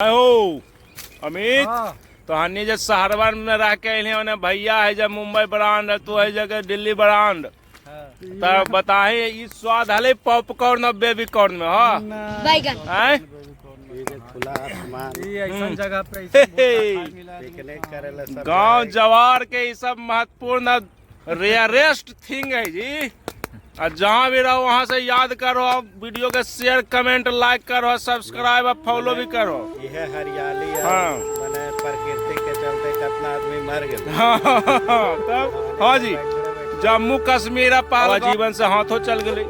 हो अमित। हाँ। तो हनी जे शहरवन में रह के अइले ओने भैया है जे मुंबई ब्रांड, तू है जगह दिल्ली ब्रांड। तब बताही ई स्वाद हले पॉपकॉर्न और बेबी कॉर्न में? हाँ। बैगन। आय? ये जे खुला आसमान। ये ऐसन जगह पे ऐसन भुट्टा खाए मिला। पिकनिक करेला सब गांव जाए। जवार के ये सब महत्वपूर्ण रेयरेस्ट थिंग है जी। और जहाँ भी रहो, वहाँ से याद करो। वीडियो के शेयर, कमेंट, लाइक करो, सब्सक्राइब और फॉलो भी करो। यह हरियाली है। माने प्रकृति के चलते कितना आदमी मर गए। हाँ, तब हाँ जी, जम्मू कश्मीर आ पहल जीवन से हाथों चल गए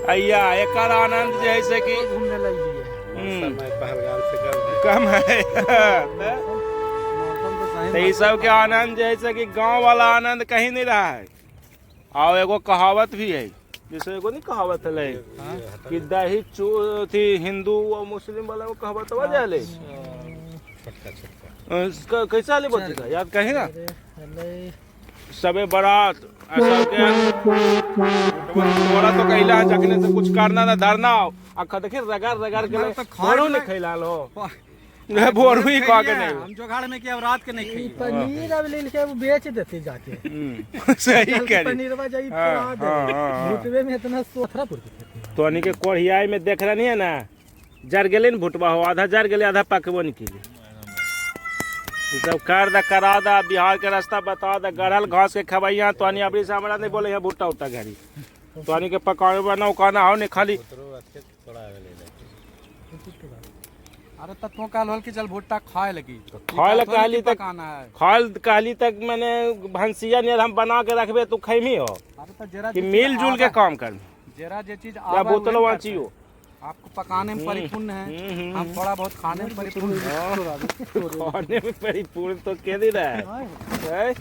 अय्या, एकर आनंद जे है से कि घूमने लगी है। समय पहलगाम से कम है। कम है। मौसम तो सही। तो ये सब के आनंद जे है से कि गांव वाला आनंद कहीं नहीं रहा है। और एगो कहावत भी है, जैसे एगो नहीं कहावत है कि दही चू थी हिंदू और मुस्लिम वाला, वो कहावत आ जाए। छोटका छोटका। इसका कैसा ले बोलती का याद कहीं ना। अरे हले। सबे बारात आ सबके तोरा तो कैला है जखने से कुछ करना ना धरना हो। आ देखी रगड़ रगड़ के तो खाए भोरू नहीं ना। खैला लो, नहीं भोरू ही खा के नहीं। हम जोगाड़ में कि अब रात के नहीं खाइए। पनीर अब ले के वो बेच देते जाके। सही कल के करी। पनीरवा जाई हाँ, फुरा दे। हाँ, हाँ, हाँ। भुटवे में इतना सोथरा पुर के खेती। तोनी के कोढ़ियाई में देख रही है ना, जर गेले ने भुटवा हो, आधा जर गेले, आधा पकबो नहीं केले। ई सब कर द, करा द, बिहार के रास्ता बता द, गढ़ल घास के खबैया। तोनी अबरी से हमरा नहीं बोले है भुट्टा उट्टा घरी तोनी के पकाने बना उकाना हो नहीं खाली। उतरो अच्छे थोड़ा आवे ले ले। अरे तो तू काल होल कि चल भुट्टा खाए लगी। खाए ला कहली तक- पकाना है। खाल कहली तक मैंने भंसिया नियर हम बना के रखबे, तू खैमी हो? अरे तो जरा कि जे चीज मिल जुल के आवा- काम कर। जरा जे चीज या आवा बोतल उहे वाचियो। करते। आपको पकाने में परिपूर्ण है, हम थोड़ा बहुत खाने में परिपूर्ण है। खाने में परिपूर्ण तो के दे रहा है हैं?